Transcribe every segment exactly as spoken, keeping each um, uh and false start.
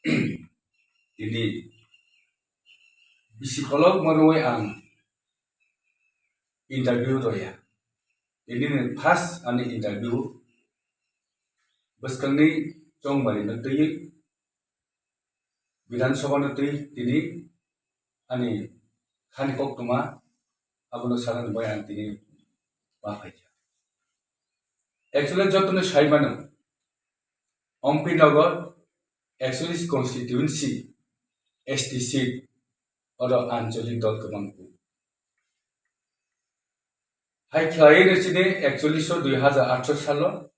tini bisi kolok manwi ang interview roya. Tini ni first ani interview bwskangni chongmari no twi Bidhan Sabha no twi tini ani khani koktwma abono sanani bai ang tini ma phaikha. Actually, jotono sai mano, Ompi Nagar actually constituency S T seat oro ancholik dol kwbang ku. Hai khlai no chini actually so dui hajar atro salo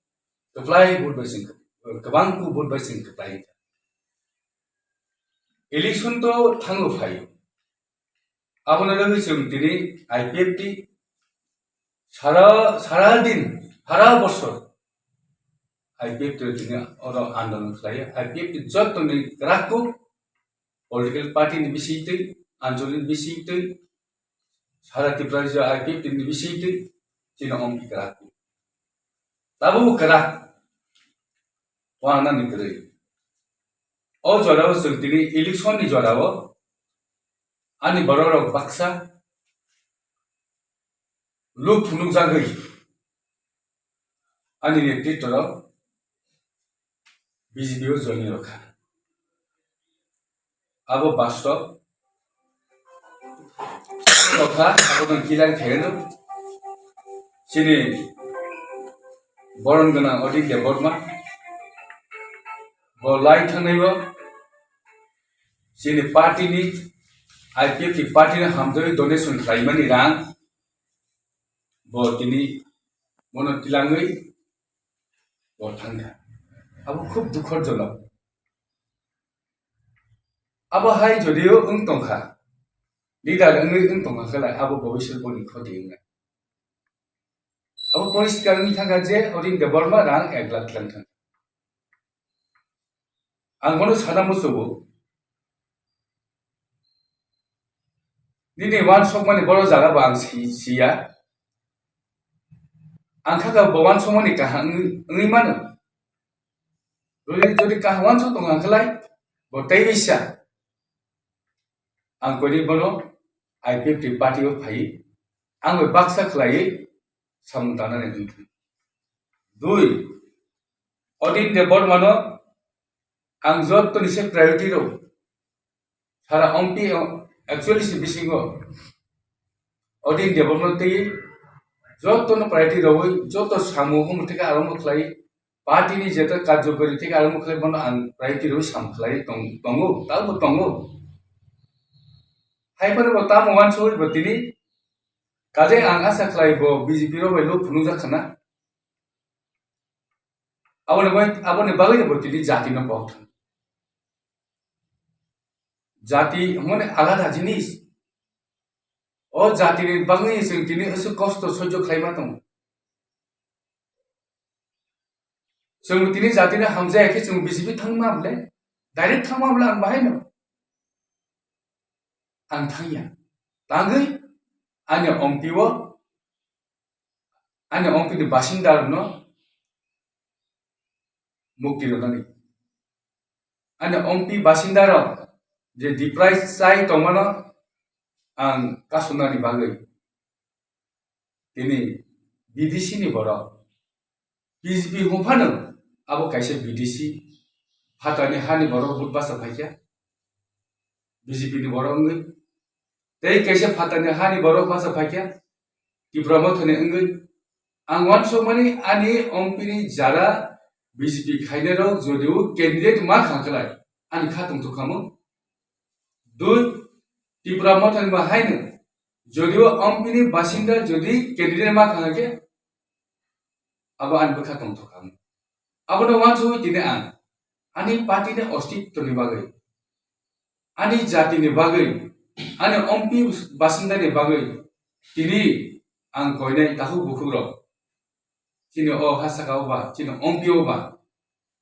kwplai vote bai sing kwbang ku vote bai sing kwplai. Election to thango phaio. Abono rwgwi chwng tini I P F T sara, sara din, sara bosor I P F T tini oro andolon khlaio. I P F T jotoni kwrak kuk political party ni bisingtwi, ancholi ni bisingtwi, sara Tripura rajyo I P F T ni bisingtwi chini ompi kwrak kuk. Tabuk kwrak. Wangnani kwrwi. O jorao chwng tini election ni jorao ani borok rok baksa luk phunukjagwi ani netritw rok B J P o join rwkha. Abo bastob. Tokha, abo tong kilang khairano. Chini boron gwnang Odin Debbarma. Bo lai thangnaio. Chini party ni, I P F T party ni hamjagwi donation khlaimani rang. Bo tini bono tilangwi bo thangkha. Abo khub dukhor jonok. Abo hai jodio wng tongkha, leader wngwi wng tongkha khe lai abo bobiswt boni khoti wngnai. Abo poriskar wngwi thangkha je Odin Debbarma rang ek lakh tlang thang. Ang bono sana muchugo. Nini wansukmani boro jaga bo ang si-, siya. Ang kha kha bo wansukmani kaham wngwi, wngwi mano. Jodi, jodi kaham wansuk tong ang khlai, bo tei bisa. Ang kori bono I P F T party o phai, ang bai baksa khlai samung tangnani wngkha. Dui, Odin Debbarma no ang jottoni se priority rw. Sara ompi, actually se bisingo Odin Debbarma tei jotono priority rwwi joto samung omo theke arombo khlai party ni jeto karjokari theke arombo khlai bono ang priority rwwi samung khlai tong-, tongo, tamo tongo. Hai phano bo tamo wansugwi bo tini kaje ang asa khlai bo B J P rok bai luk phunukjak khna. Aboni bai, aboni bagwi bo tini jati no kok thang. Jati hwnmani alada jinis. O jatini bagwi chwng tini aswk kosto soijo khlaima tongo. Chwng tini jatini hamjaya khe chwng B J P thangma bwle, direct thangma bwle ang bahai no. Ang thangya. Tangwi ani ompi o, ani ompi ni basinda rokno mukti rwnani. Ani ompi basinda rok je diprai chai tongmano ang kasumnani bagwi tini B D C ni borok B J P hwnphano abo kaisa B D C phatani hani borok vote basa phaikha B J P ni borok wngwi. Tei kaisa phatani hani borok basa phaikha Tipra Mothani wngwi. Ang wansukmani ani ompini jara B J P khainai rok jodio candidate ma kha khlai ani kha tongthok khamu. Dui, Tipra Mothani ba haino jodio ompini basinda jodi candidate ma kha khe abo ani bwkha tongthok khamu. Abono wansugwi tini ang ani party ni ostitto ni bagwi, ani jati ni bagwi, ani ompi basinda ni bagwi tini ang koinai takhuk bukhuk rok, chini o ha saka o ba, chini ompi o ba,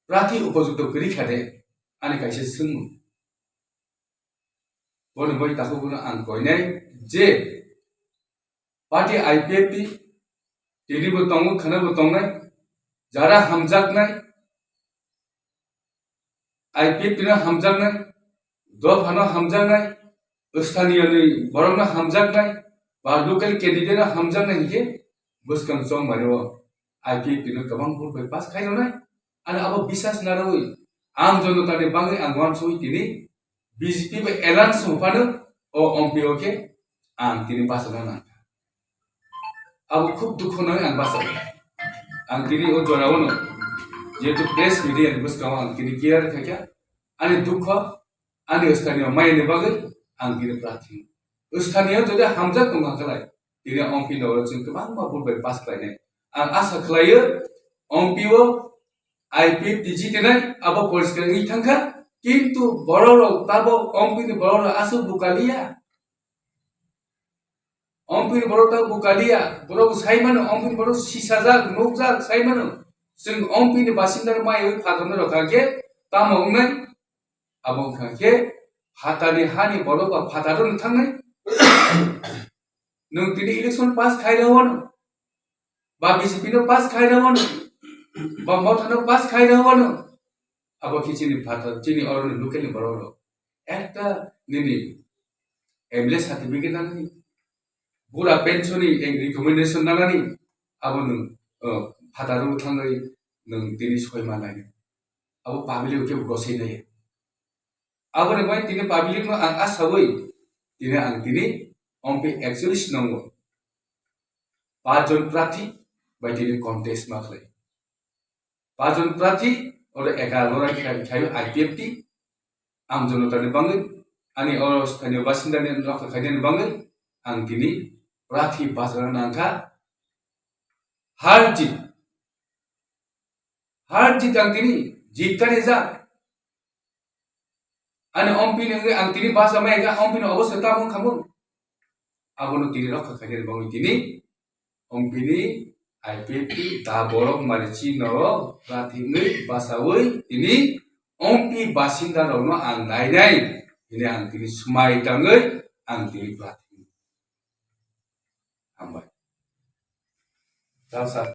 prati upojukto kwrwi kha de, ani kaisa swngmung. Boni bai takhuk no ang koinai je party I P F T tini bo tongo, khana bo tongnai, jara hamjaknai, I P F T no hamjaknai, dophano hamjaknai, sthaniyoni borokno hamjaknai, ba local candidate no hamjaknai hinkhe bwskang chongmani o I P F T no kwbang vote bai pass khairoknai. Ani abo bisas narwui, Aam Janata ni bagwi ang uansugwi tini B J P bai alliance wngphano o M P o khe ang tini bachana nangkha. Abo khub dukho nangwi ang bachao. Ang tini o jorao no, jehetu press media ni bwskango ang tini clear khaikha. Ani dukho, ani sthanio maya ni bagwi ang tini prathi. Sthanio jodi hamjak tongkha khlai, tini M P ni oro chwng kwbangma vote bai pass khlainai. Ang asa khlaio, M P o I P F T jitinai abo poriskar wngwi thangkha, kintu borok rok tabok M P ni borok rok aswk bukaliya. M P ni borok tabok bukaliya, borok sai mano, M P ni borok sisajak, nukjak, sai mano. Chwng M P ni basinda rok maya wi phatarno rokha khe tamo wngnai? Abo wngkha khe phatarni hani borok ba phataro wng thangnai. Nwng tini election pass khai rw wano, ba B J P no pass khai rw wano, ba Motha no pass khai rw wano. Abo khe chini phatar, chini oroni local ni borok rok. Ekta nini M L A certificate nanani, bura pension ni recommendation nanani, abo nwng, o, phataro thangwi nwng tini soi manai. Abo public o kebo gosai nai. Aboni bai tini public no ang asawi tini ang tini M P actually sinongo. Pachjon prathi bai tini contest ma khlai. Pachjon prathi oro ekar lorai khlai khlai I P F T, Aam Janata ni bagwi, ani oro sthanio basinda ni rokha khainani bagwi ang tini prathi bachana nangkha. Har jit, har jit ang tini jit kani jak. Ani M P ni wngwi ang tini basa mai kha, M P ni obo se tamo wngkha mung. Abono tini rokha khainani bagwi tini M P ni I P F T da borok mari chino prathi wngwi basawi tini M P basinda rokno ang nainai. Tini ang tini swmai tangwi ang tini prathi. Hambai. Chao sir.